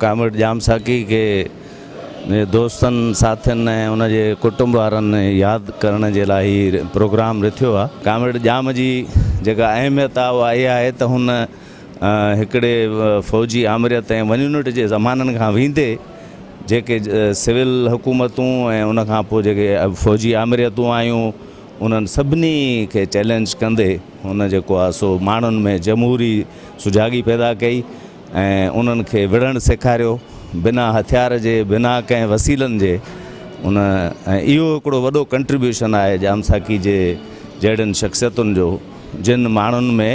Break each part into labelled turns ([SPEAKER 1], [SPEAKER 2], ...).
[SPEAKER 1] Comrade Jam ساقي کي دوستن ساٿين ۽ ان جي ڪٽنب وارن ياد ڪرڻ جي لاء هي پروگرام رٿيو آهي. ڪامريڊ ڄام جي جيڪا اهميت آهي اها اها آهي ته هن هڪڙي فوجي آمريت ۽ ون يونٽ جي زمانن کان ويندي جيڪي سول حڪومتون ۽ ان کان پوء جيڪي فوجي آمريتون آيون انهن سڀني کي چئلينج ڪندي هن جيڪو آهي سو ماڻهن ۾ جمهوري سجاڳي پيدا ڪئي. ۽ انهن کي وڙهڻ سيکاريو بنا هٿيار جي بنا ڪنهن وسيلن جي ان ۽ اهو هڪڙو وڏو ڪنٽريبيوشن آهي ڄام ساقي جي جهڙين شخصيتن جو جن ماڻهن ۾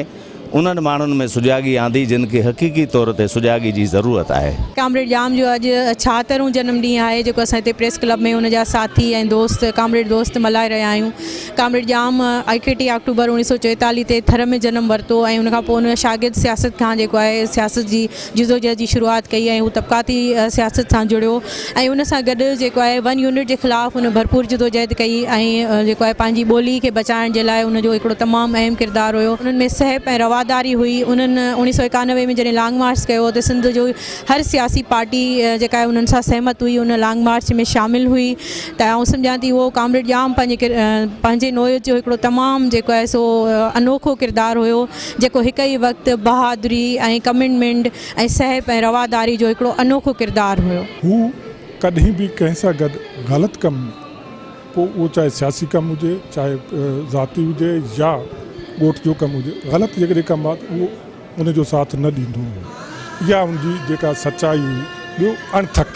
[SPEAKER 1] انهن ماڻهن ۾ سجاڳي آندي جن کي حقيقي طور تي سجاڳي جي ضرورت آهي.
[SPEAKER 2] ڪامريڊ ڄام جو اڄ ڇاهترهون جنم ڏينهن آهي جيڪو اسان هتي پريس ڪلب ۾ ان جا ساٿي ۽ دوست ڪامريڊ دوست ملهائي رهيا آهيون. ڪامريڊ ڄام ايڪٽيهه آڪٽوبر اوڻيهه سو چوئيتاليهه تي ٿر ۾ جنم ورتو ۽ ان کان پوء ان شاگرد سياست کان جيڪو آهي سياست جي جدوجهد جي شروعات ڪئي ۽ هو طبقاتي سياست سان جڙيو ۽ ان سان گڏ جيڪو آهي ون يونٽ جي خلاف ان ڀرپور جدوجهد ڪئي ۽ جيڪو آهي پنهنجي ٻولي کي بچائڻ جي لاء ان جو هڪڙو تمام اهم ڪردار هيو انهن ۾ سهپ ۽ رواداري هئي انهن اوڻيهه سو ايڪانوي ۾ جڏهن لانگ مارچ ڪيو ته سنڌ جو هر سياسي پارٽي جيڪا آهي انهن سان سهمت هئي ان لانگ مارچ ۾ شامل هئي ته آئون سمجهان ٿي اهو ڪامريڊ ڄام پنهنجي پنهنجي نوعيت جو هڪڙو تمام جيڪو آهي سو انوکو ڪردار هيو جيڪو هڪ ئي وقت بهادري ۽ ڪمٽمينٽ ۽ سهپ ۽ رواداري جو هڪڙو انوکو ڪردار هيو.
[SPEAKER 3] هو ڪڏهن به ڪنهن سان گڏ غلط ڪم پوء اهو چاهي سياسي ڪم هجي چاهي ذاتي هجي يا ڳوٺ جو ڪم هجي غلط جيڪڏهن ڪم آهي ته اهو ان جو ساٿ نه ڏيندو هو. اها هن جي جيڪا سچائي هئي. ٻيو اڻٿڪ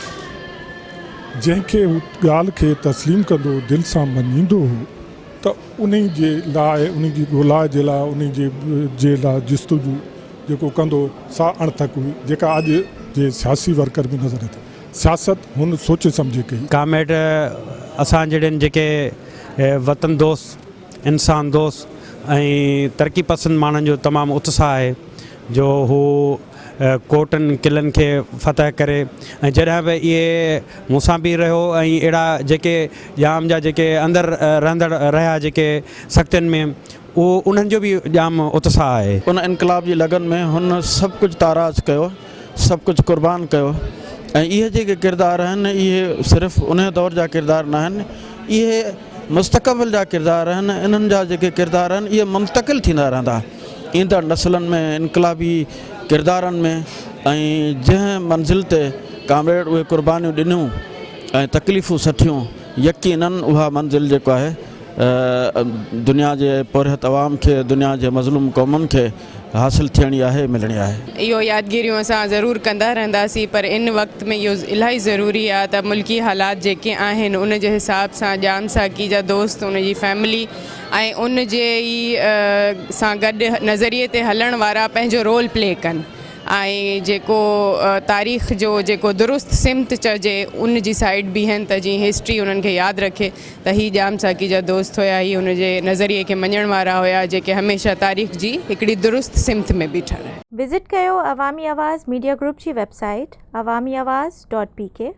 [SPEAKER 3] جنهن کي هو ڳالهه کي تسليم ڪندو هو، دل سان مڃيندو هو ته انهي جي لاء انهي جي ڳولا جي لاء انهي جي جي لاء جستجو جيڪو ڪندو هو سا اڻٿڪ هئي جيڪا اڄ جي سياسي ورڪر ۾ نظر نٿي. سياست هن سوچي سمجهي ڪئي.
[SPEAKER 4] ڪامريڊ اسان جهڙن جيڪي وطن دوست انسان دوست ۽ ترقي پسند ماڻهن جو تمام اتساهه آهي جو هو ڪوٽن قلعن کي فتح ڪري ۽ جڏهن به اهي مون سان به رهيو ۽ اهڙا جيڪي ڄام جا جيڪي اندر رهندڙ رهيا جيڪي سختين ۾ اهو انهن جو به ڄام اتساهه آهي.
[SPEAKER 5] ان انقلاب جي لگن ۾ هن سڀ ڪجهه تاراج ڪيو، سڀ ڪجهه قربان ڪيو ۽ اهي جيڪي ڪردار آهن اهي صرف انهي دور جا ڪردار ناهن اهي مستقبل جا ڪردار آهن، انهن جا جيڪي ڪردار آهن اهي منتقل ٿيندا رهندا ايندڙ نسلن ۾ انقلابي ڪردارن ۾ ۽ جنهن منزل تي ڪامريڊ اهي قربانيون ڏنيون ۽ تڪليفون سٺيون يقينن اها منزل جيڪو آهي دنيا جي پورهيت عوام کي دنيا جي مظلوم قومن کي حاصل ٿيڻي آهي ملڻي آهي.
[SPEAKER 6] اهو يادگيريون اسان ضرور ڪندا رهنداسين پر ان وقت ۾ اهو الاهي ضروري آهي ته ملڪي حالات جيڪي آهن ان جي حساب سان ڄام ساقي جا دوست ان جي فيملي ۽ ان جي ئي سان گڏ نظريي تي هلڻ وارا پنهنجو رول پلي ڪن ۽ جيڪو تاريخ جو جيڪو درست سمت چئجي ان جي سائيڊ بيهن ته جيئن هسٽري انهن کي ياد رکي ته هي ڄام ساقي جا دوست هيا، هي هن جي نظريي کي مڃڻ وارا هيا، جيڪي هميشه تاريخ جي هڪڙي درست سمت ۾ بيٺا رهيا.
[SPEAKER 7] وزٽ ڪيو عوامي آواز ميڊيا گروپ جي web site Awami Awaz dot P K.